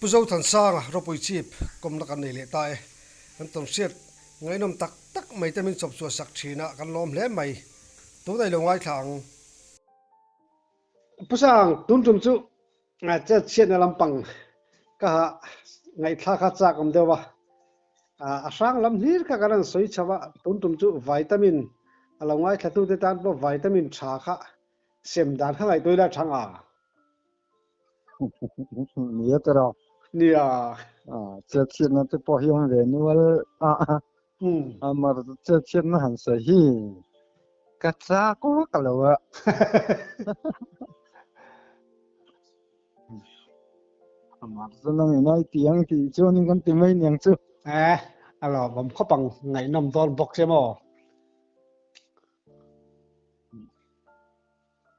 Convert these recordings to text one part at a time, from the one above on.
Pu Zothansanga ropui chip kawmna kan nei leh ta e. Kan tawnhriat ngaihnawm tak tak mai te min chawp chhuah sak thin a, kan lawm hle mai. Tunah i lo ngaithla ang. Pu Sang, tun tum chu chet chhiatna lampang ka ha ngaihthlak kha chak awm deuh a. A hrang lam hlir kha kan rawn sawi chho a, tun tum chu vitamin a lo ngaithlatute tan pawh vitamin tha kha sem dan kha ngaihtuah ila thang a. Nia te rawh. Nia. Chet chhiatna te pawh hi awm ve nual a. Amar chet chhiatna han sawi hi ka chak vak lo a. Amar chu nang in ai ti ang tih chuanin kan ti mai niang chu. Eh, a lawmawm khawp ang ngaihnawm dawn bawk che maw?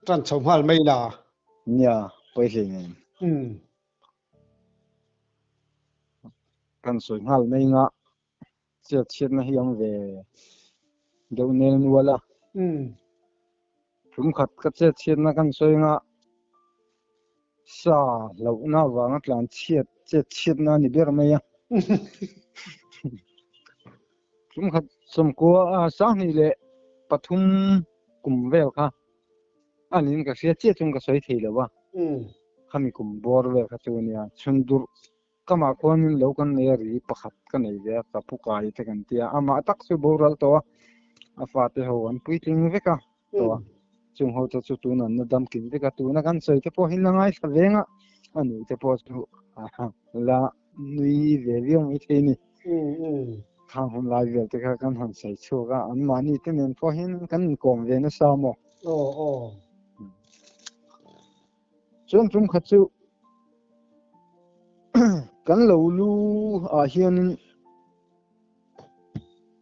Tan chho nghal mai la. Nia, pawi hle nen. Kan sawi nghal mai nga chiat chhiatna hi awm ve deuh nel nual a. Tum khat ka chet chhiatna kan sawi nga sa hlauhna avanga tlan chhiat chet chhiatna a ni ber mai a. Tum khat sawmkua sanghnih leh pathum kum vel kha a niin ka hria chiah chuan ka sawi thei lo a. Khami kum bawr vel kha chu a nia. Chhun durh kamah khuanin lo kan nei a ri pakhat ka nei ve a, ka pu kai te kan tia. Amah tak chu boral tawh a, a fate ho an puitling vek a tawh a. Chung ho te chu tun an la dam kim vek a, tuna kan sawi te pawh hi la ngaithla veng a, a nuih te pawh chu la nui ve viau mai thei a ni. Khang hun lai vel te kha kan han sawi chhuak a, an mahni te nen pawh hian kan inkawm ve nasa maw? Aw aw. Chuan tum khat chu kan lo lu ah hianin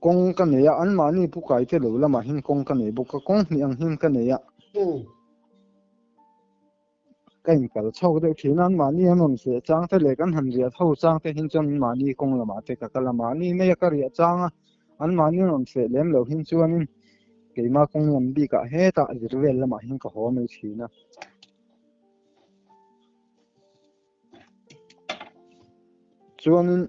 kawng ka nei a, an mahni pu kai te lo lamah hian kawng ka nei bawk a, kawng hnih ang hian ka nei a. Ka inkal chhawk deuh thin a, anmahni an rawn feh chang te leh kan han riah tho chang te hin chuan anmahni kawng lamah te ka kal a, mahni maia ka riah chang a, anmahni an rawn feh lem loh hin chuanin keima kawng lam bikah hetah zir vel lamah hian ka haw mai thin a. Chuanin.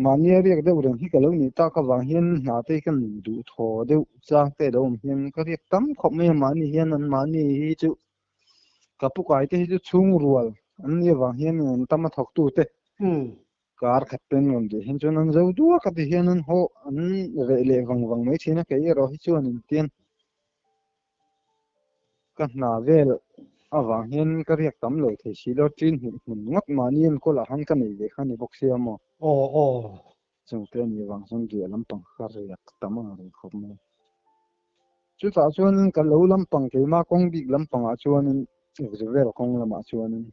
Mahnia riak deuh reng hi ka lo nih tak avang hian hna te hi ka min duh thaw deuh chang te lo awm hian ka riak tam khawp mai a, mahni hian an mahni hi chu ka pu kai te hi chu chhung rual an nih avang hian an tam a thawk tu te kar khat ten rawn tih hian chuan an zo duak a ti hian an haw an reh leh vang vang mai thin a, kei erawh hi chuan engtian Ka hna vel avang hian ka riak tam lo thei si lo, ṭin hmuh hmun ngawt mahni enkawl ah khan ka nei ve kha a ni bawk sia maw? Aw aw. Chungte a nih avang chuan riah lampang kha ka riak tam ang reng khawp mai. Chutah chuanin ka lo lampang keimah kawng bik lampangah chuanin vel kawng lamah chuanin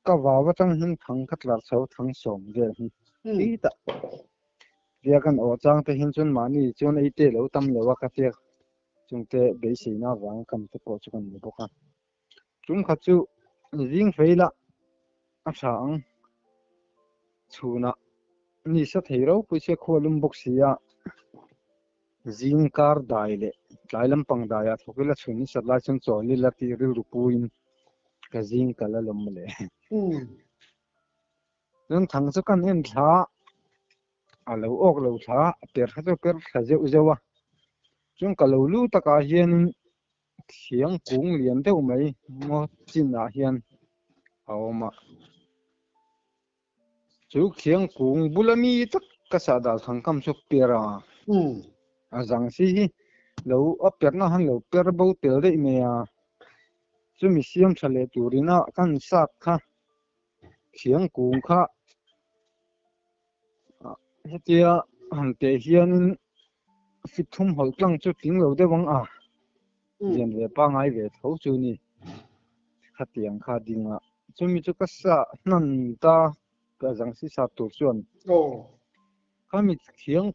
ka vau atang hian thang ka tlar chho thang sawm vel hi khitah tia kan awh chang te hian chuan mahni chuan ei te lo tam lo a ka tia Chungte beiseina avanga kam te pawh chu kan ni bawk a. Tum khat chu zing fei lah a tha ang. Chhunah ni sa thei ropui sia khua lum bawk si a, zing kar dai leh tlai lampang daiah thawk ila chhun ni sat lai chuan chawl ila tih rilru puiin ka zing kal a lawm mawle. Chuan thang chu kan en thla a. A lo awk lo thla a per kha chu a per thla zeuh zeuh a, chuan ka lo lu takah hianin thiang kung lian deuh mai ngaw chinah hian a awm a, chu thiang kung bula mi tak ka sah dal thang kam chu per a, a zang si hi lo a perna han lo per bo tel daih mai a, chumi siam tha leh turin a kan sat kha thiang kung kha Hetia han teh hianin fit thum hawlh tlang chu tling lo deuh ang a, lian ve pangngai ve tho chu ni. Khatiang kha ding a, chumi chu ka sa hnan ta ka zang si sat tur chuan khami thiang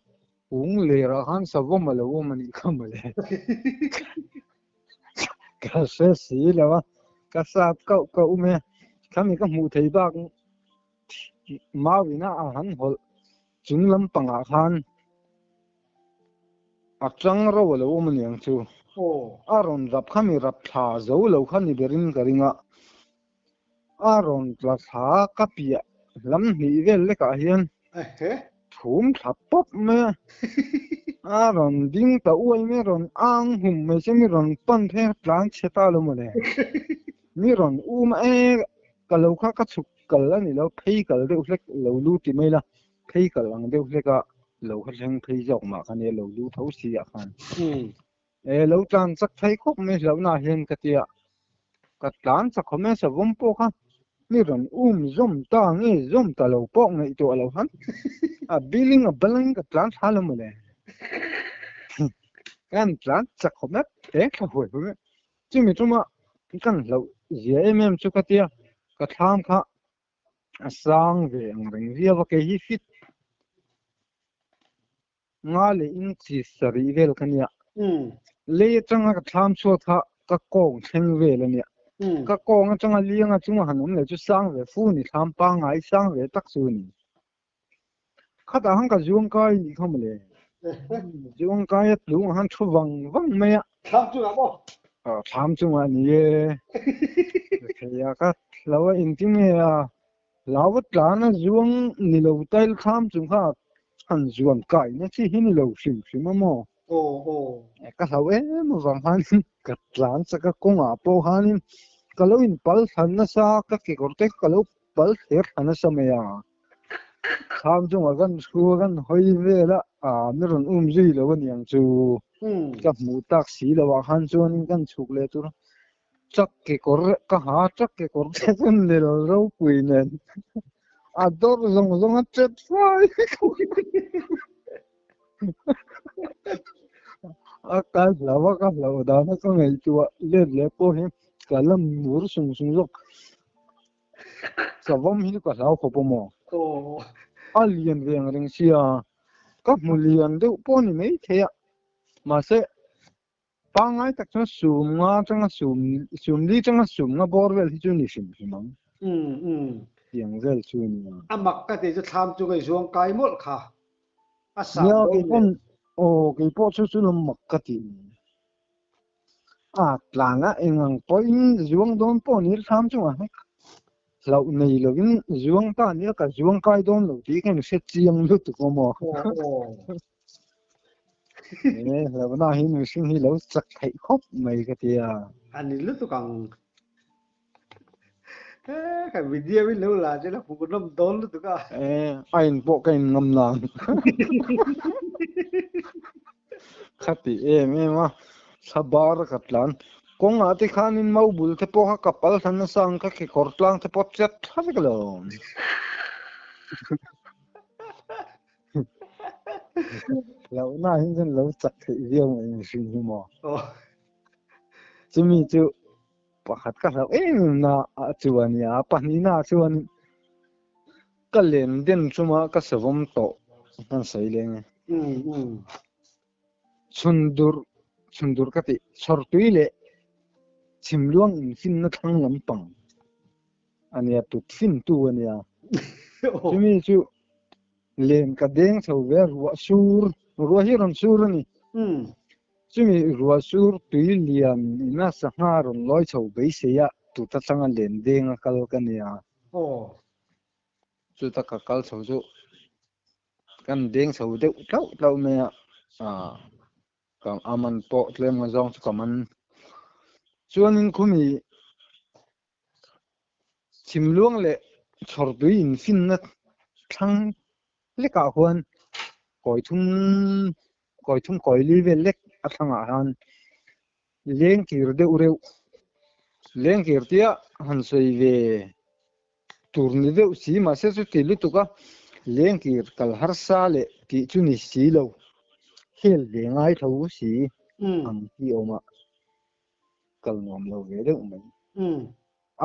kung lerah khan savawm a lo awm a nih kha mawle. Ka hre si lo a, ka sat kauh kauh mai a, khami ka hmuh thei bak Mauina a han hawlh chung lampangah khan a tang ro a lo awm aniang chu. A rawn rap kha mi rap thla zo lo kha ni berin ka ring a. A rawn tla thla ka piah lam hnih vel lekah hian thum thla pawp mai a, a rawn ding ta uai mai a rawn ang hum mai che mi rawn pan phei a tlan chhe ta lo mawle. Mi rawn um a e ka lo kha ka chhuk kal a ni lo phei kal deuh hlek lo lu ti mai la phei kal ang deuh hlek a lo kha thleng phei zawk mah kha nia lo lu tho si ah khan. E lo tlan chak thei khawp mai hlauhna hian ka tia ka tlan chak khawp mai savawm pawh kha mi rawn um zawm ta nge zawm ta lo pawh ngaihtuah lo han a biling a balangin ka tlan thla lo mawle kan tlan chak khawp mai eng thla huai huai mai chumi tuma kan hlauh zia em em chu ka tia ka thlam kha a sang ve ang reng viau a kei hi fit Nga leh inchi sarih vel ka nia. Lei atanga ka thlam chhuat kha ka kawng thleng vel a nia. Ka kawng atanga lianga chunga han awm leh chu sang ve fu ni, thlam pangngai sang ve tak chu a ni. Khatah khan ka zuang kai nih kha mawle. Zuang kai a tlungah khan thu vang vang mai a. Thlam chungah maw? Thlam chungah a ni e. Thei a ka hlo a engtin nge a Lau a tlan a zuang ni lo tail kham chung kha han zuan kai na chi hi ni lo hrim hrim a maw? Aw aw. Ka hlau em avang khan ka tlan chak a kawngah pawh khanin ka lo in pal thla nasa ka kekawr te ka lo pal thler thla nasa mai a. Kham chungah kan thu a kan hawi vel a, aa mi rawn um zui lo aniang chu ka hmuh tak si lo ah khan chuanin kan chhuk leh tur a. Truck kekawr ka ha truck kekawr te chuan nel ropui nen a dawr zawng zawng a chet fai a ka hlau a ka hlau dan a ka ngaihtuah let leh pawh hi ka la mur sung sung zawk savawm hi ka hlau khawp a maw a lian ve ang reng sia ka hmu lian deuh pawh a ni maithei a mahse Pangngai tak chuan sum nga atanga sum sum li atanga sum nga bawr vel hi chu ni hrim hrim ang. Umm umm. Tiang vel chu a ni a. A mak ka tih chu thlam chu ka i zuang kai mawlh kha. A sang Nia dawn kei nen. pawn aw kei pawh chu chu lam mak ka tih ni. A tlan a eng ang pawhin zuang dawn pawh ni thlam chungah hian hlauh nei lovin zuang ta nia ka zuang kai dawn lo tih ka inhre chiang lutuk awm aw. Aw aw. E hlauhna hi mihring hi lo chak theih khawp mai ka ti a. A ni lutuk ang. E ka video in lo la che la hmuh nawm dawn lutuk a. E a in pawh ka in ngam nang. Khati em em a thla bar ka tlan. Kawngah te khanin mau bul te pawh kha ka pal thla nasa ang ka kekawr tlang te pawh chet thla vek lo. Hlauhna hi chuan lo chak theih viau mai mihring hi maw. Chumi chu pakhat ka hlauh em em na ah chu a nia, pahnihna ah chuan ka len den chuma ka savawm tawh kan sawi leng e. Chhun dur chhun dur ka tih chhawrtui leh chhimluang infinna thlang lampang a nia tut fintu a nia. Chumi chu Len ka deng chho ve a, ruah sur, ruah hi rawn sur a ni. Chumi ruah sur tui lian ina sangha rawn lawi chho beisei a, tut atanga len deng a kal ka nia. Chuta ka kal chho chu kan deng chho deuh tlauh tlauh mai a, ka a man pawh tlem nga zawng chu ka man. Chuanin khumi Chhimluang leh chhawrtui infinna thlang lekah khuan kawi thum kawi thum kawi li vel lek a thlangah hian lengkir deuh reuh lengkir tia han sawi ve tur ni deuh si mahse chuti lutuk a lengkir kal harsa leh tih chu ni si lo hel ve ngai tho si ang hi a awm a. Kal nuam lo ve deuh mai.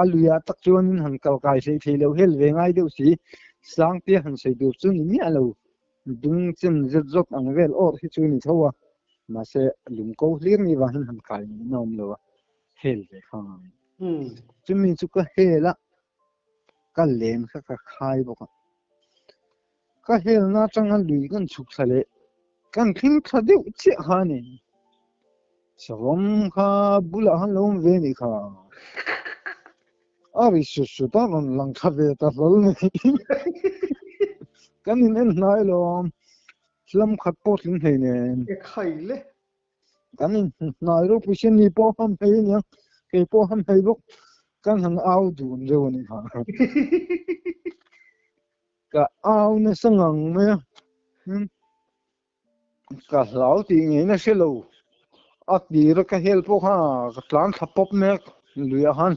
A luiah tak chuanin han kal kai hlei thei lo hel ve ngai deuh si. Sangte han sawi tur chu ni miah lo. Dung chen zet zawt ang vel awr hi chu ni tho a. Mahse lungko hlir ni vangin han kai ngei na awm lo a. Hel ve kha ngai. Chumi chu ka hel a, ka len kha ka khai bawk a. Ka helna atanga lui kan chhuk thla leh kan thleng thla deuh chiah kha a ni. Savawm kha bulah khan lo awm ve a nih kha. A ri sut sut a rawn lang thla ve ta hlawl mai. Kan in en hnai lawm. Hlam khat pawh tling hlei nen. E khai le. Kan in hnai ropui sin ni pawh ham hei ania. Kei pawh ham hei bawk. Kan han au dun deuh a ni kha. Ka au nasa ngang mai a. Ka hlau tih ngei na hre lo. A tir a ka hel pawh kha ka tlan thla pawp mek luiah khan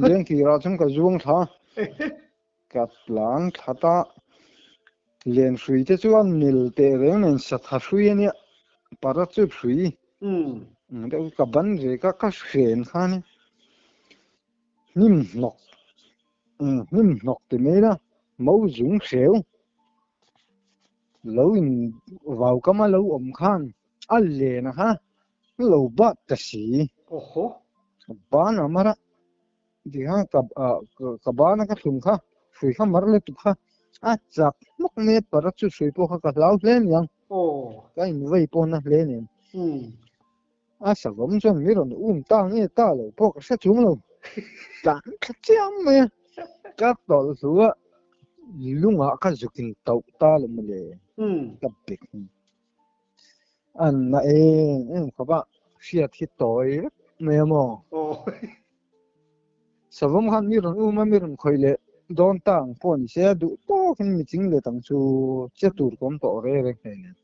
leng tirah chuan ka zuang thla. Ka tlan thla ta len hrui te chuan mil teh reng nen satha hrui a nia parachute hrui deuh ka ban ve ka ka hren kha a ni. Hnim hnawk hnim hnawk ti mai la mo zung hreu. Lo in vau kam a lo awm khan a len a kha lo bat ta si. Awhaw. Ban a mar a ti khan ka ka ban a ka thlum kha hrui kha mar lutuk kha a chak hmawk mai a para chu hrui pawh kha ka hlau hle aniang. Aw. Ka in vei pawh na hle aniang. Umm. A savawm chuan mi rawn um ta nge ta lo pawh ka hre chung lo. Tlan thla chiam mai a, ka tawlh hlu a, lungah ka zuk in tauh ta lo mawle. Ka bek an na em em khawp a, hriat hi tawi vek mai a maw. Savawm khan mi rawn um a, mi rawn khawih leh dawn ta ang pawh ni se, duh tawkin mi ching let ang chu che tur ka awm tawh reng reng hle nen.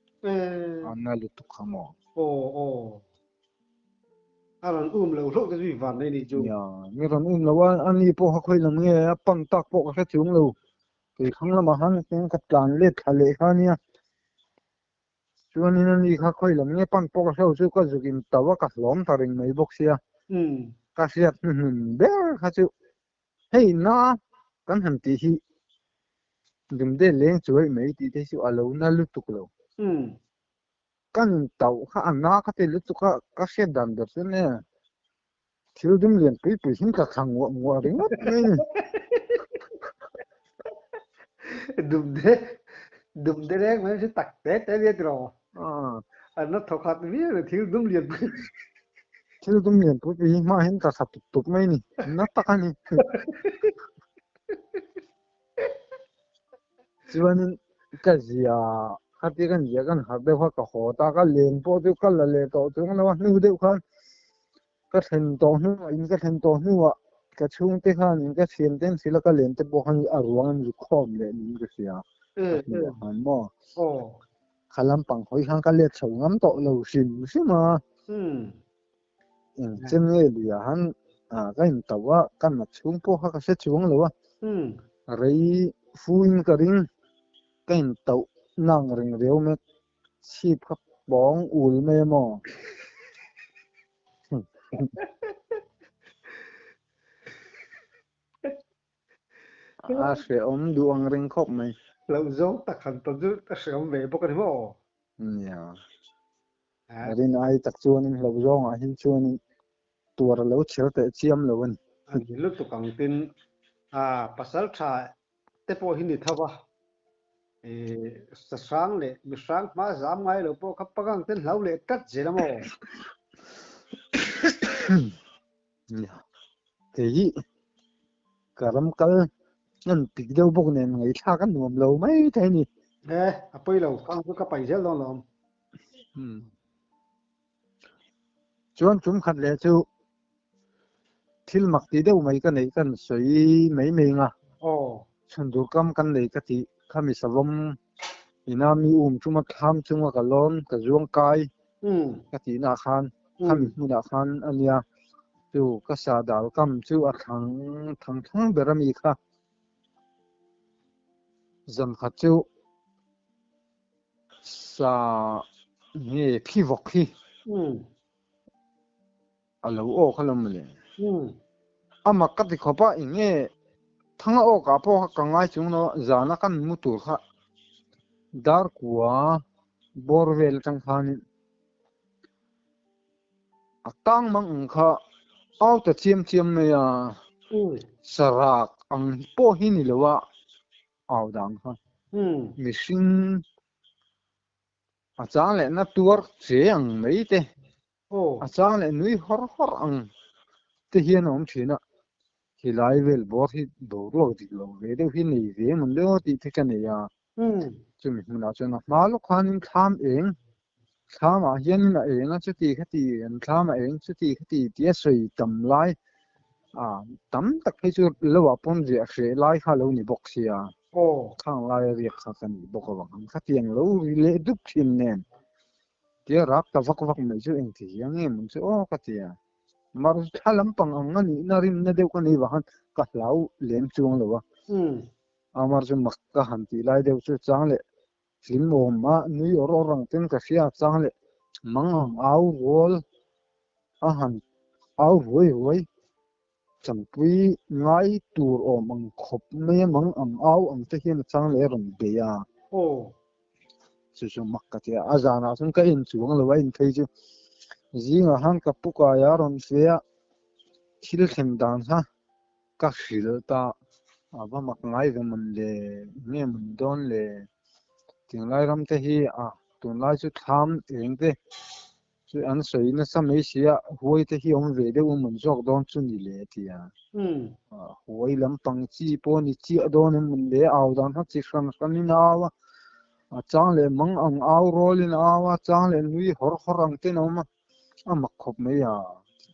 A na lutuk kha maw? Aw aw. A rawn um lo hlauh te chu i van nei nih chu. Nia, mi rawn um lo a, a ni pawh kha khawi lam nge a pan tak pawh ka hre chung lo. Kei thlang lamah khan ka tlan let thla leh kha nia. Chuanin a ni kha khawi lam nge pan pawh ka hre lo chu ka zuk in tauh a, ka hlawm ta reng mai bawk sia. Ka hriat hnuhnun ber kha chu hei na kan han tih hi dumde leng chuai mai tih te chu a lo na lutuk lo. Kan in tauh kha a na ka ti lutuk a, ka hriat dan ber chu nia thil dum lian pui pui hin ka thla nguah nguah ringawt mai a ni. Dumde dumde reng mai chu tak te te nia tiraw? A na thaw khat viau a thil dum lian pui. Thil dum lian pui pui hi hma hian ka thla tup tup mai a ni, na tak a ni. Chuanin ka zia khatia kan zia kan harh deuh kha ka haw ta ka len pawh chu ka la leh tawh chuang lo a hnu deuh khan ka thlen tawh hnuah in ka thlen tawh hnuah ka chhungte khan in ka thian te an hrilh a ka len te pawh khan a ruang an zu khawm leh niin ka hria a hnuah khan maw kha lampang hawi khan ka let chho ngam tawh lo hrim hrim a. Engchen nge luiah han ka intauh a, ka nat chhung pawh kha ka hre chuang lo a, rei fuin ka ring, ka intauh nang reng riau mai, chhip kha pawng ul mai a maw? A hrehawm duh ang reng khawp mai. Lo zawng tak han tawn chu a hrehawm ve bawk a ni maw? Nia. Rin ai tak chuanin hlo zawngah hin chuanin tuar a lo chher teh chiam lo a ni. A ni lutuk ang tin a pasal tha te pawh hi ni tho va, sa hrang leh mi hrang hma zam ngai lo pawh kha pangang ten hlau leh tlat zel a maw? Nia. Kei hi ka ram kal ngan pik deuh bawk nen ngaihthlak a nuam lo mai thei a ni. E, a pawi lo, khang chu ka paih zel dawn lawm. Chuan tum khat leh chu thil mak tih deuh mai ka neih kan sawi mai mai ang a. Chhun dur kam kan nei ka tih kha mi savawm ina mi um chunga thlam chunga ka lawn ka zuang kai ka tihna ah khan khami hmunah khan a nia chu ka sa dal kam chu a thlang thang thlang ber a mi kha zan khat chu Sa nge phi vawk hi a lo awk a lo mawle. A mak ka ti khawp a, eng nge thanga awkah pawh kha ka ngai chung lo a, zana kan mu tur kha darkua bawr vel atang khanin a tang mang ang kha au ta chiam chiam mai a, sarak ang pawh hi ni lo a. Au dang kha mihring a chang leh na tuar che ang mai te, a chang leh nui hawr hawr ang te hian a awm thin a. Helai vel bawr hi boruak dik lo ve deuh hi nei ve mawn le aw tih te ka nei a. Chumi hmunah chuan a hma lawk khanin thlam eng, thlamah hianin a eng a chuti khati an thlam a eng chuti khati tia sawi tam lai a tam tak phei chu lo ah pawn riah hreh lai kha a lo ni bawk sia. Khang laia riak kha ka nih bawk avang ang khatiang lo ri leh dup thin nen tia rak ta vak vak mai chu engti hian nge mawn chu aw ka ti a. Mar thla lampang ang a nihna rinna deuh ka nei vang khan ka hlau lem chuang lo a. Amar chu mak ka han tih lai deuh chu chang leh hlim awm a, nui awr awr ang ten ka hria chang leh mang ang au rual a han au ruai ruai chanpui ngai tur awm ang khawp mai a mang ang au ang te hian a chang leh a rawn bei a. Chu chu mak ka ti a, a zanah chuan ka en chuang lo a en phei chu zingah khan ka pu kaia rawn fe a, thil thleng dan kha ka hrilh ta a va mak ngai ve mawn le, nge mawn dawn le, tinglai ram te hi a tunlai chu thlam eng te Chu an sawi nasa mai si a, huai te hi awm ve deuh mawn zawk dawn chu ni le a ti a. Huai lampang chi pawh ni chiah dawn em mawn le, au dan kha chi hran hranin a au a, a chang leh mang ang au rawlin a au a, chang leh nui hawr hawr ang ten a awm a, a mak khawp mai a,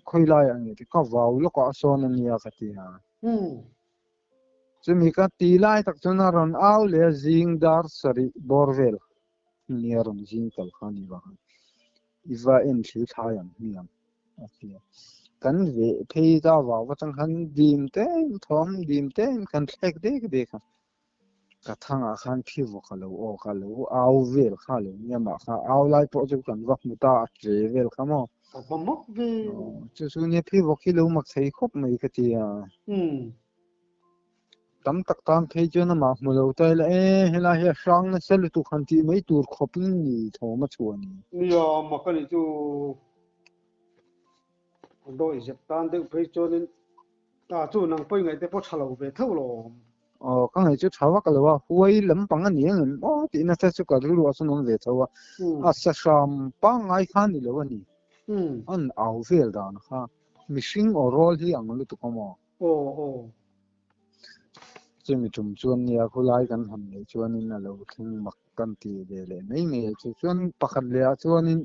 khawi laiah nge ti ka vau lawkah a sawn a nia ka ti a. Chumi ka ti lai tak chuan a rawn au leh a zing dar sarih bawr vel. Nia rawn zing kal kha ni vang a, i va en thil thlai ang hmiang a ti a. Kan veh phei ta vau atang khan dim te in thawm dim te in kan thlek dek dek a, ka thangah khan thi vawk a lo awk a, lo au vel kha a lo nia mah kha au lai pawh chu kan va hmu ta a tle vel kha maw. Ka va mak ve. Chu chu nia phi vawk hi lo mak thei khawp mai ka ti a. Tam tak tan phei chuan amah hmu lo ta ila e, helai hi a hrang nasa lutuk han tih mai tur khawpin ni thawm a chhuah a ni. Nia, mak a nih chu. Dawi zep tan deuh phei chuanin ta chu nang pawi ngaih te pawh tha lo ve tho lawm. Aw, ka ngaih chu tha vak lo a, huai lampang a ni ang em aw tih nasa chu ka rilru ah chuan awm ve tho a, a sa hram pangngai kha a ni lo a ni, an au vel dan kha mihring aw rawl hi ang lutuk a maw? Aw aw. Chumi tum chuan nia khulai kan han neih chuanin a lo thleng mak kan ti ve leh mai mai a. Chu chuan pakhat leh ah chuanin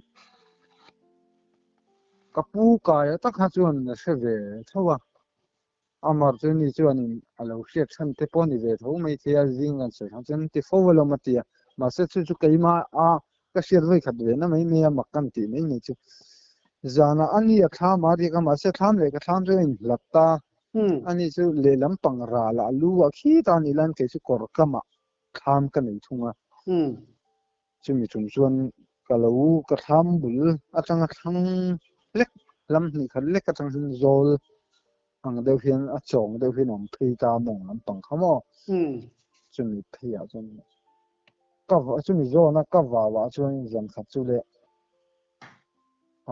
ka pu kaia tak kha chuan a hre ve tho a. Amar chu ni chuanin a lo hriat chhan te pawh a ni ve tho mai thei a, zing kan sawi khan chuan ti fo alawm a ti a. Mahse chu chu keimah a Ka hriat vawi khat ve na mai mai a, mak kan tih mai mai chu. Zanah a ni a thlam a riak a, mahse thlam leh ka thlam chu a inhlat ta. Ani chu lehlam pang ralah a lu ah khita a nih laiin kei chu kawr kamah thlam ka nei thung a. Chumi tum chuan ka lo ka thlam bul atanga thlang lek lam hnih khat lek atang hian zawl ang deuh hian a chawng deuh hian a awm phei ta a mawng lampang kha maw. Chumi pheiah chuan Ka chumi zawna ka vau ah chuan zan khat chu leh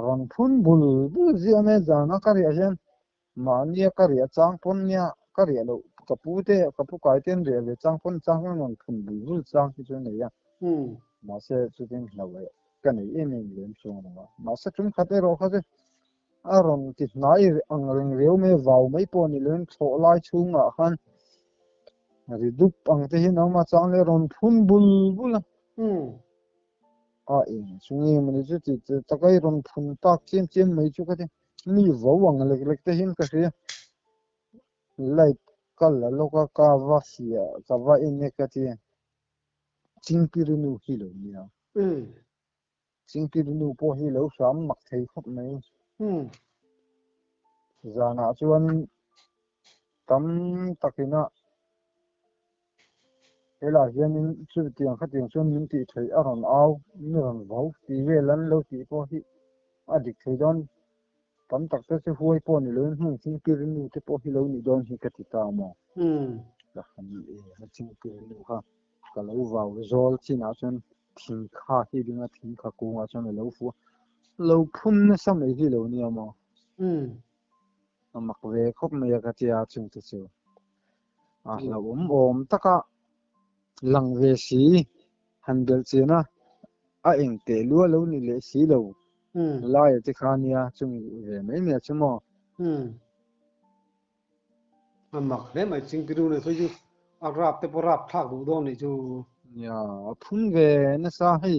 rawn phun bul bul ziah mai a zana ka riah hian mahnia ka riah chang pawn nia ka riah loh ka pu te ka pu kai te an riah ve chang pawn chang hian rawn phun bul bul chang hi chu a nei a mahse chutin hlauh eh ka nei em em lem chuang lo a mahse tum khat erawh kha chu a rawn ti hnai ang reng riau mai a vau mai pawh ni loin thlawh lai chhungah khan Ri dup ang te hi nangmah chang leh rawn phun bul bul a. A eng chu nge mawni chu ti taka i rawn phun tak chiam chiam mai chu ka ti. Mi vo ang lek lek te hian ka hria. Light ka la lawk a, ka va fiah, ka va en e ka ti. Chingpirinu hi lo nia. Chingpirinu pawh hi lo hram mak thei khawp mai. Zanah chuan tam takina helai hianin chutiang khatiang chuan min tih theih a rawn au, min rawn vau tih vel an lo tih pawh hi a dik thei dawn. Tam tak te chu huai pawh ni loin hmun chingpirinu te pawh hi lo nih dawn hi ka ti ta maw? Ka han e a chingpirinu kha ka lo vau zawl chinah chuan thing kha hi ding a thing kha kungah chuan a lo fu a, lo phun nasa mai hi lo nia maw? A mak ve khawp mai a ka tia chung te chu a hlauhawm awm taka lang ve si han belh chian a a eng teh lua lo ni leh si lo laia te kha nia chung ve mai mai a chu maw. A mak hle mai chingpinu nen phei chu a rap te pawh rap thlak duh dawn nih chu. Nia, a phun ve nasa hei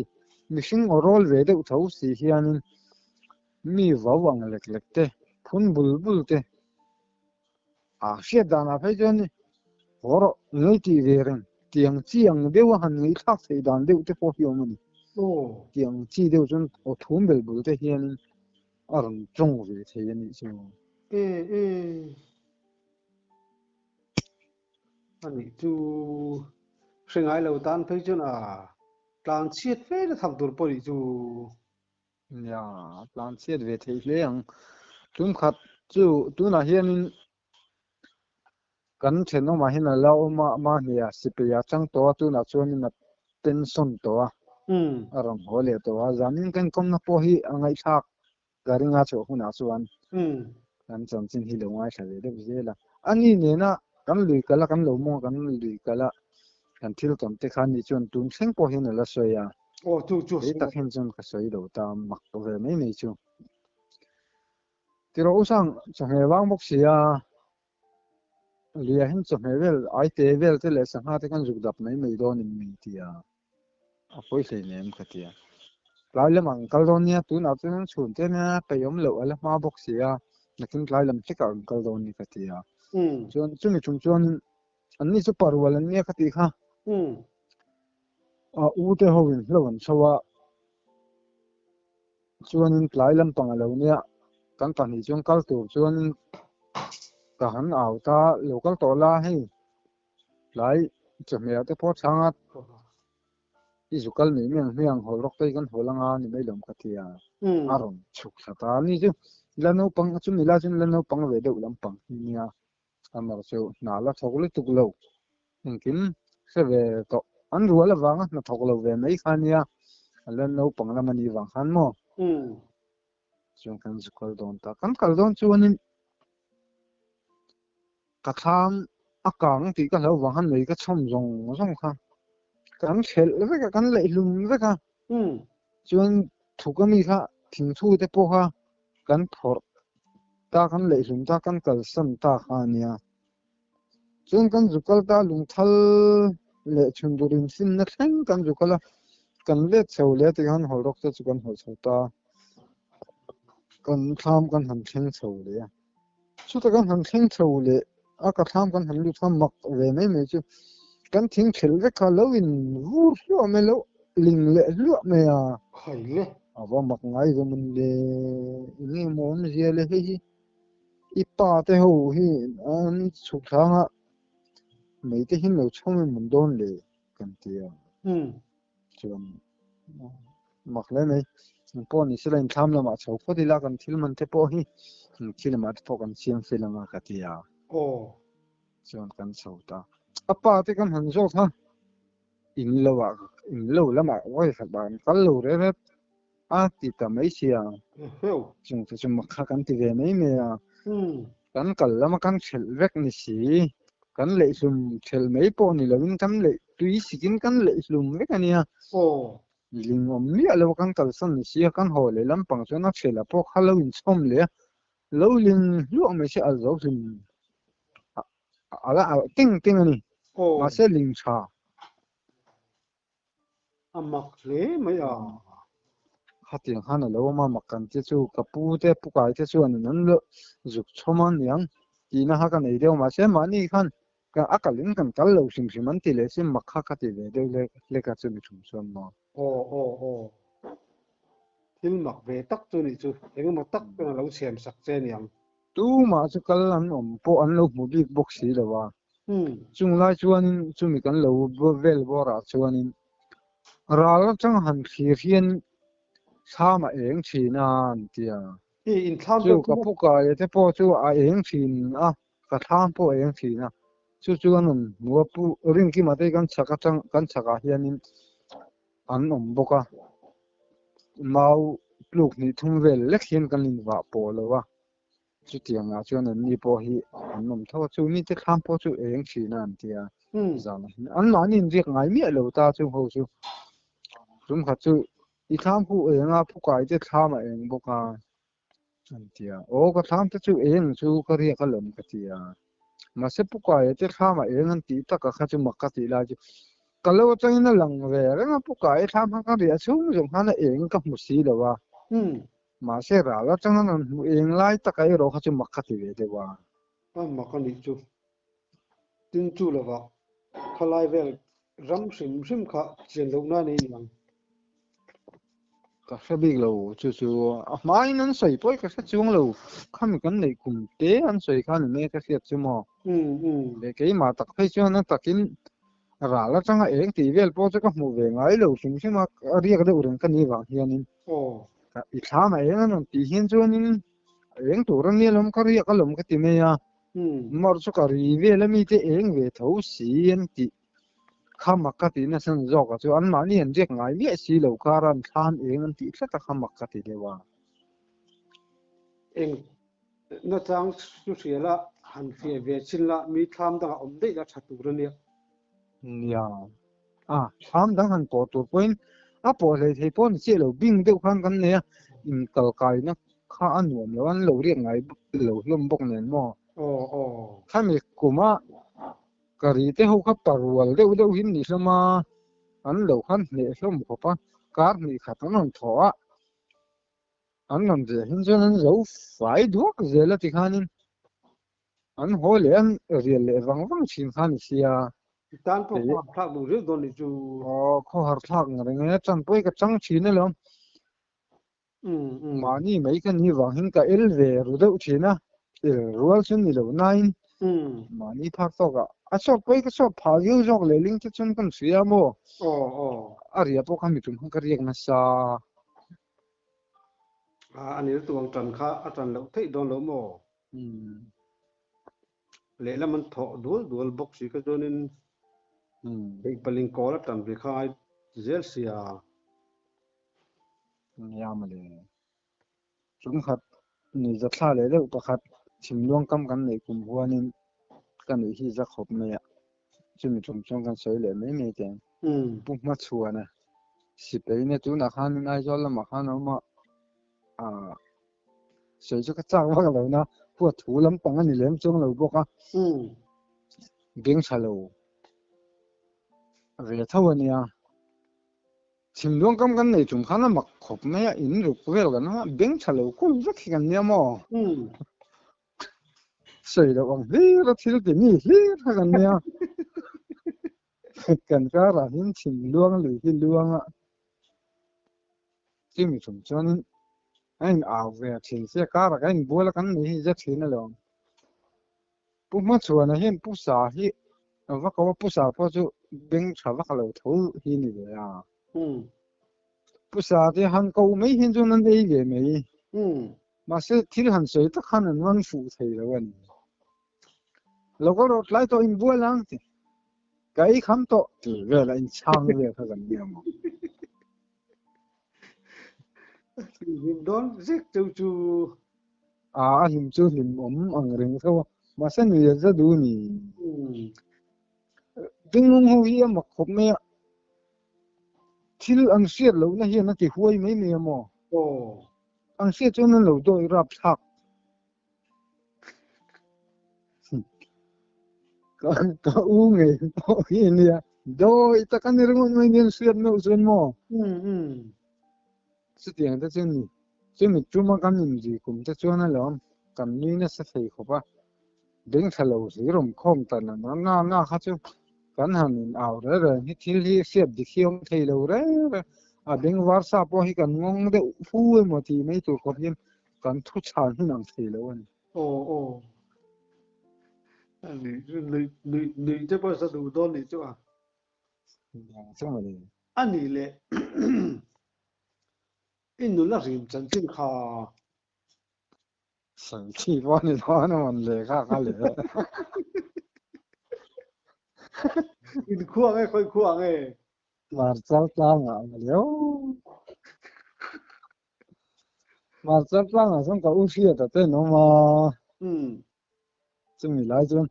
mihring aw rawl ve deuh tho si hianin mi vau ang lek lek te, phun bul bul te a hriat danah phei chuan haw rawh ngei tih ve reng tiang chi ang deuh a han ngaihthlak theih dan deuh te pawh hi awm a ni. Tiang chi deuh chuan aw thum bel bul te hianin a rawn tawng ve thei a nih chu. A nih chu hre ngai lo tan phei chuan a tlan chhiat fe na tham tur pawh nih chu. Nia, tlan chhiat ve theih hle ang. Tumkhat chu tunah hianin kan thenawmah hian a la awm a, mahnia sipai a chang tawh a, tunah chuanin a pension tawh a, a rawn haw leh tawh a. Zanin kan kawmna pawh hi a ngaihthlak ka ring a chhuah hunah chuan kan chanchin hi lo ngaithla ve deuh zel a. Ani nena kan lui kal a, kan lo mawng a, kan lui kal a, kan thil tawn te kha ani chuan tun thleng pawh hian a la sawi a. Aw chu chu Kei tak hian chuan ka sawi lo ta mak ve mai mai chu. Tiraw Usang chawhmeh vang bawk si a, Lia hian chawhmeh vel ai te vel te leh sangha te kan zuk dap mai mai dawn in min ti a, a pawi hleinem ka ti a. Tlai lamah kan kal dawn nia, tunah chuan chhun te nia peih awm loh a la hma bawk si a, nakin tlai lam hlekah kan kal dawn ni ka ti a. Chuan chumi tum chuan anni chu parual an nia ka tih kha. A u te ho in hlo an chho a, Chuanin tlai lampang a lo nia, kan pahnih chuan kal tur chuanin ka han au ta, lo kal tawh la hei tlai chawhmeh ah te pawh chhang a, i zu kal mai mai ang hmiang hawl rawk te hi kan hawl anga ni mai lawm ka ti a, a rawn chhuk thla ta a ni chu la naupang chumi lai chuan la naupang ve deuh lampang hi nia, amar chu hna la thawk lutuk lo engkim hre ve tawh an rual avanga hna thawk lo ve mai kha nia a la naupang lam a nih vang khan maw chuan kan zu kal dawn ta kan kal dawn chuanin ka thlam a kang tih ka hlau vang khan mei ka chhawm zawng zawng kha kan thelh vek a kan laihlum vek a chuan thuk ami kha thingthu te pawh kha kan phawrh ta kan laihlum ta kan kalsan ta kha a nia. Chuan kan zu kal ta lungthal leh chhun dur infinna thleng kan zu kal a, kan let chho leh a tikhan hawl rawk te chu kan hawl chho ta, kan thlam kan han thleng chho leh a. Chuta kan han thleng chho leh a ka thlam kan han lut kha mak ve mai mai chu kan thing thelh vek kha lo in vur hluah mai lo ling leh hluah mai a. Khai le. A va mak ngai ve mun le eng nge maw awmzia le hei hi. I pa te ho hi an chhuk thlanga mei te hi lo chhawm em mun dawn le kan ti a. Chuan mak hle mai. An pawh ni sela inthlam lamah chho phawt ila kan thil man te pawh hi thil lamah te pawh kan siam fel anga ka ti a. Chuan kan chho ta. A pa te kan han zawk a, in lo ah in lo lamah vawi khat ah an kal lo rep rep a ti ta mai sia. Chung te chu mak kha kan ti ve mai mai a. Kan kal lama kan thelh vek ni si. Kan leihlum thelh mai pawh ni loin kan leih tui sikin kan leihlum vek a nia. Ling awm miah lo kan kalsan ni si a, kan haw leh lampang chuan a thelh a pawh kha lo inchhawm leh a, lo ling hluah mai se a zo hlim a la alh teng teng a ni. Mahse ling tha. A mak hle mai a. Khatiang khan a lo awm a, mak kan ti chu ka pu te pu kai te chuan an lo zuk chhawm a niang tihna kha ka nei deuh mahse mahni khan a kalin kan kal lo hrim hrim an ti leh si mak kha ka ti ve deuh lek lek a chumi thum chuan maw. Aw aw aw. Thil mak ve tak chu nih chu engemaw tak chuan a lo siam sak che niang. Tumah chu kal an awm pawh an lo hmu bik bawk si lo a. Chung lai chuanin chumi kan lo vel bawrah chuanin ral atang han thlir hian thlam a eng thin a an ti a. Chu ka pu kaia te pawh chu a eng thin a, ka thlam pawh a eng thin a. Chu chu an rawn hmu a, Pu Rinkima te kan chhak atang kan chhakah hianin an awm bawk a. Mau tluk hnih thum vel lek hian kan invah pawh lo a, chutiangah chuan anni pawh hi an awm tho a, chu mite thlam pawh chu eng thin a an ti a, zanah hian anmahni inriak ngai miah lo ta chung ho chu tum khat chu i thlam hu eng a, phukai te thlam a eng bawk a an ti a, aw ka thlam te chu eng chu ka riak alawm ka ti a. Mahse Pu Kaia te thlam ah eng an tih tak a kha chu mak ka tih lai chu ka lo atangin a lang ve reng a, Pu Kaia thlam khan ka riah chhung zawng khan a eng ka hmu si lo a. Mahse ral atanga rawn hmu eng lai taka erawh kha chu mak ka ti ve deuh a. A mak a nih chu. Tin chu lovah khalai vel ram hrim hrim kha chian loh na nei niang. Ka hre bik lo chu chu a hmain an sawi pawh ka hre chuang lo khami kan neih kum te an sawi khan enge ka hriat chu maw. Leh keimah tak phei chuan a takin ral atanga eng tih vel pawh chu ka hmuh ve ngai lo hrim hrim a, a riak deuh reng ka nih vang hianin i thlam a eng a rawn tih hian chuanin eng tur a nia lawm ka riak alawm ka ti mai a. Mar chu ka ri vel a mite eng ve tho si an tih kha mak ka tih nasa zawk a chu anmahni an riak ngai miah si lo kar a an thlan eng an tih tlat a kha mak ka ti deuh a. Eng nachang chu hria la, han fiah ve chin la, mi thlam dangah awm daih la tha tur a nia. Nia, a thlam dang han pawh tur pawhin a pawh hlei thei pawh ni chiah lo, bing deuh khan kan nei a, inkalkaina kha a nuam lo, an lo riak ngai lo hlawm bawk nen maw? Aw aw. Khami kuma ka ri te ho kha parual deuh deuh hi an ni hlawm a, an lo khan hneh hlawm khawp a, kar hnih khat an rawn thawh a, an rawn riah hin chuan an zo fai duak zel a tikhanin An haw leh an rial leh vang vang thin kha ni sia. I tan pawh khaw har thlak duh riau dawn nih chu. Aw, khaw har thlak ang reng e, tan pawh hi ka chang thin alawm. Mahni mai ka ni vang hin ka el ve ru deuh thin a, el rual chu ni lo nain mahni phak tawkah a sawt pawh hi ka sawt phah viau zawk leh ling te chuan ka hria maw. A ria pawh kha mi tum khan ka riak nasa. A nil tuang tan kha a tan loh theih dawn lo maw? Lehlam an thawh dual dual bawk si kha chuanin theih paling kawl a tan ve kha ngai zel sia. Nia mawle. Chungkhat ni za thla leh deuh pakhat chhimluang kam kan neih kum huanin ka nuih hi za khawp mai a, chumi tum chuan kan sawi leh mai mai teh ang. Pu Hmachhuana sipaina tunah khanin Aizawl lamah khan a awm a, ah sawi chu ka chak vak lo na huat thu lampang a ni lem chuang lo bawk a beng tha lo ve tho a nia chhimluang kam kan nei tum khan a mak khawp mai a in ruk vel kan awm a beng tha lo kul vek hi kan nia maw sawi loh ang hlir a thil ti mi hlir kha kan nia kan karah hian chhimluang lui hi luang a Chumi tum chuanin a in au ve a thin sia karah kan inbual a kan nei hi za thin alawm. Pu Hmachhuana hian Pu Sa hi a va ko a, Pu Sa pawh chu beng tha vak lo tho hi ni ve a. Pu Sa te han ko mai hian chuan an ei ve mai. Mahse thil han sawi tak khan an rawn fuh thei lo a ni. Lo ka rawt lai tawh inbual ang ti. Ka ei kham tawh ti vel a inchhang vel kha kan nia maw. Hlim dawn zek cheu chu. A a hlim chu hlim awm ang reng tho a. Mahse nui a za duh ni. Dinglung ho hi a mak khawp mai a. Thil an hriat lohna hian a ti huai mai mai a maw. An hriat chuan an lo dawi rap thlak. Ka ka u ngei pawh hi a nia. Dawi tak a ni ringawt mai nia an hriat meuh chuan maw? Chutiang te chu ni. Chumi tuma kan inri kum te chuan alawm kan nui nasa thei khawp a. Beng tha lo hlir awm khawm ta na na na kha chu kan han in au reng reng hi thil hi hriat dik hi awm thei lo reng reng a. Beng var sa pawh hi kan ngawng deuh hu emaw tih mai tur khawp hian Kan thu chhan hun ang thei lo a ni. Aw aw. Ani nui nui nui te pawh sa duh dawn nih chu a. Niang chu mawle. A nih leh i nula rim chanchin kha. Sawi chi pawh a ni dawn a mawn le kha kha le. In khua nge khawi khua nge? Marchal tlangah mawle aw. Mahse tlangah chuan ka u hriat a ten awm a. Chumi lai chuan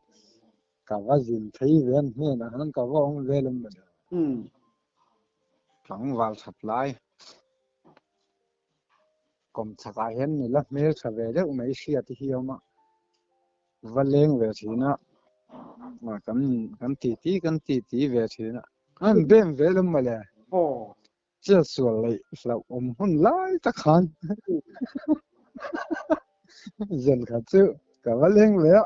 ka va zin phei ve an hnenah khan ka va awm vel em mawle. Tlangval that lai kawm chhakah hian nula hmeltha ve deuh mai hriat hi a awm a, va leng ve thin a. Kan kan titi kan titi ve thin a. An bem ve lawm mawle. Aw. Chet sual leh hlauhawm hun lai tak khan zan khat chu ka va leng ve a.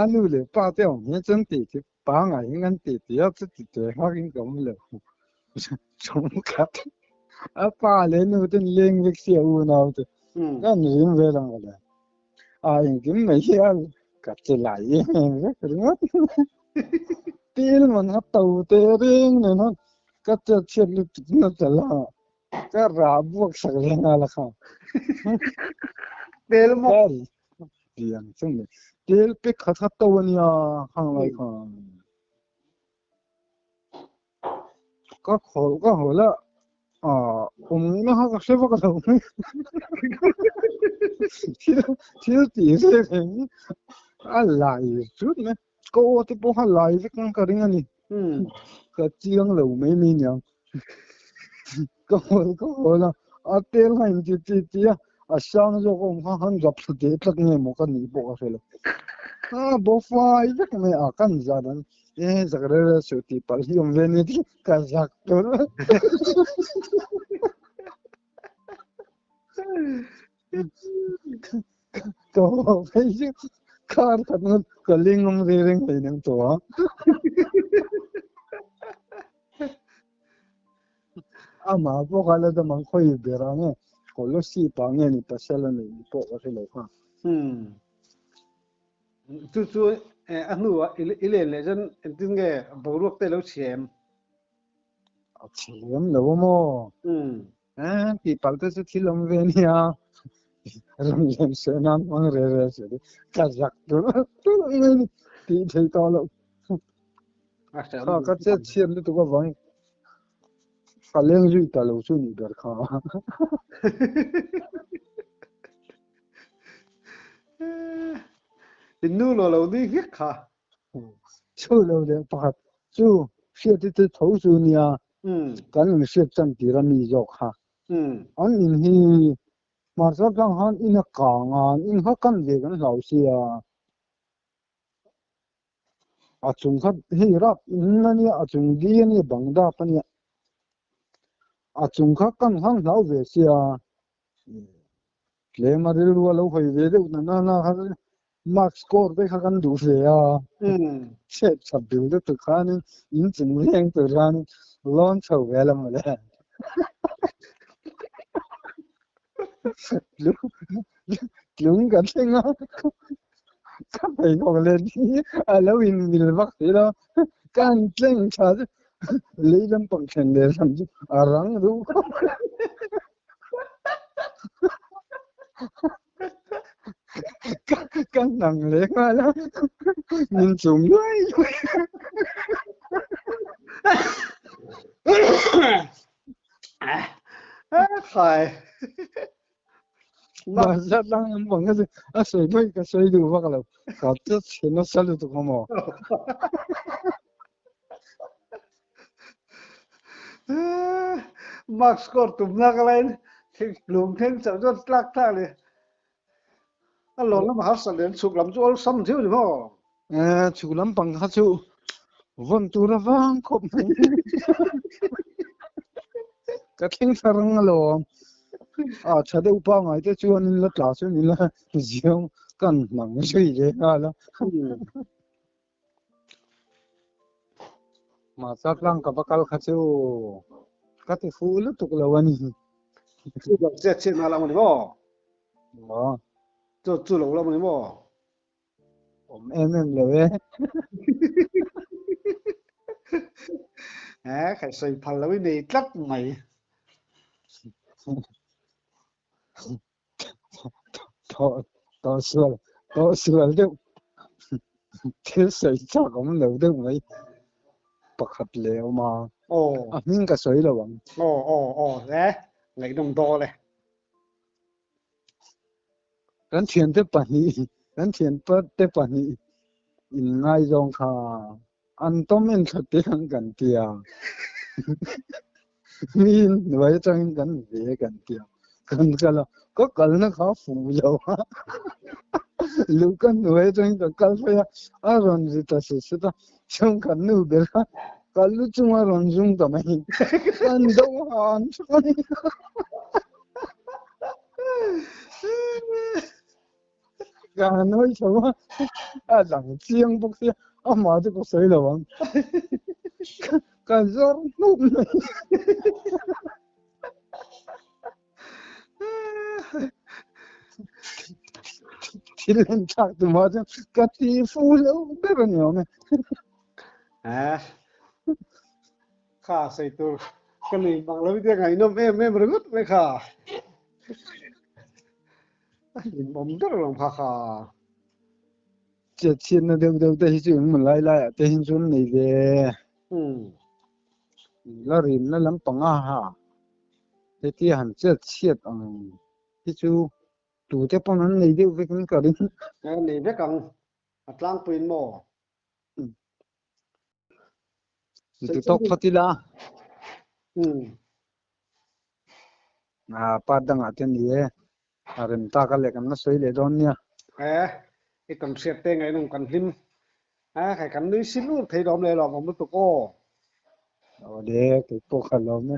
A nu leh pa te awm hi chuan titi pangai in an titi a, chuti te nghak in ka awm lo. Chhungkhat a pa leh nu ten leng vek sia unau te an rim ve lo mawle. A engkim mai hi a ka che lai em em vek ringawt. Til man a to te reng nen a ka chet chhiat lutuk na tel a ka rah buak sak leh nghal a kha. Tel maw? Piang chu ni. Tel pe khat khat to ania khang lai khan. Ka khawlh ka hawl a, ah awm ngaihna kha ka hre vak lo mai. Thil thil tih reng reng hi a lai zut mai. Ka aw te pawh kha lai vek ang ka ring a ni. Ka chiang lo mai mai niang. Ka hawl ka hawl a, a tel kha in ti ti ti a, a sang zawk a awm kha han rap thla teh tlat nge maw ka nih pawh ka hre lo. A bo fai vek mai a, kan zan an e zak rel rel suh tih palh hi awm ve ni tih ka zak tur. Ka haw phei chu kar khat ngawt ka ling awm ve reng hlei nang tawh a. Amah pawh kha la dam ang khawi ber ang e. Kolasib ah nge ni pasal a neih ni pawh ka hre lo kha. Hmm. Chu chu a hnuah i len leh chuan engtin nge boruak te lo chhe em? A chhe lem lo a maw? Hmm. Eh, tih palh te chu thil awm ve nia. Ram lem sawi nan hmang re re se te ka zak tur tur mai ni tih thei tawh loh. Kha ka chet chhiat lutuk avangin ka leng zui ta lo chu nih ber kha. In nu lo lo nui nghek kha. Chu lo leh pakhat chu hriat te tho chu nia kan in hriat chan tir a mi zawk kha. An in hi hmarcha tlang khan in a kang a, in kha kan ve kan hlau sia. A chung kha hei rap in a nia, a chung di a nia, bang dap a nia. A chung kha kan han hlau ve sia. Tlem a rilru a lo hawi ve deuh na na na kha mark score te kha kan duh ve a. Chhet chap deuh deuh tur khanin in chung veng tur khanin lawn chho ve la mawle. Tlung kan thleng a, ka pheikhawk leh hi a lo in mil vak si lo, ka han tleng tha chu lei lampang thlen leh lam chu a rang duh khawp mai. Ka hnang leh nghal a, min chum luai luai. Khai. Mahse tlang em bang ka a sawi mai ka sawi duh vak lo. Ka che chhe nasa lutuk a maw. Mark score tumna ka lain lung thleng chauh chuan tlak tlak leh a lawn lam harsa leh chhuk lam chu awlsam deuh ni maw? Chhuk lampang kha chu vawn tur a vang khawp mai. Ka thleng thla rang alawm. A tha deuh pangngai te chuan in la tla chu ni la ziang kan hmang zui leh nghal a. Mahse tlang ka va kal kha chu ka ti fuh lutuk lo a ni. Chu lo chet chhiat na lam a ni maw? Maw? Chu chu lo lam a ni maw? Awm em em lo e. Eh, khai sawi phal lo i nei tlat mai. Tawh sual, tawh sual deuh. Thil sawi chak awm lo deuh mai. Pakhat leh awm a. Aw. A hming ka sawi lo ang. Aw, aw, aw, le. Ngaihnawm dawl e. Kan thiante pahnih, kan thiante pahnih in ngaizawng kha an tawm en thla te ang kan tia. Mi in hnuai atangin kan ve kan tia. Kan kal a, ka kalna kha a fuh lo a. Luhka hnuai atangin ka kal phei a, a rawn ri ta sut sut a, chuan kan nu ber kha ka lu chunga rawn zung ta mai. Kan do han chuan ka han hawi chho a, a lang chiang bawk sia, amah chu ka sawi lo ang. Ka zawr hnup mai. Thil en thlak tumah chuan ka ti fu lo ber a ni awm e. Eh, kha sawi tur ka nei mang lo tia ngaihnawm em em ringawt mai kha. A hlimawm ber lo kha kha. Chiat chhiatna deuh deuh te hi chu engmaw lai laiah te hi chuan nei ve. La rimna lampang a ha. Hetia han chet chhiat ang hi chu tute pawn an nei deuh vek in ka ring. An nei vek ang, a tlangpuiin maw? Chu tawk phawt ila. Part dangah te ni e, a rem tak a leh kan la sawi leh dawn nia. E, i kan hriat te ngaihnawm kan hlim. A, khai kan nui sil ur thei lawm leh lawmawm lutuk aw. Awle, keipawh kha lawm e.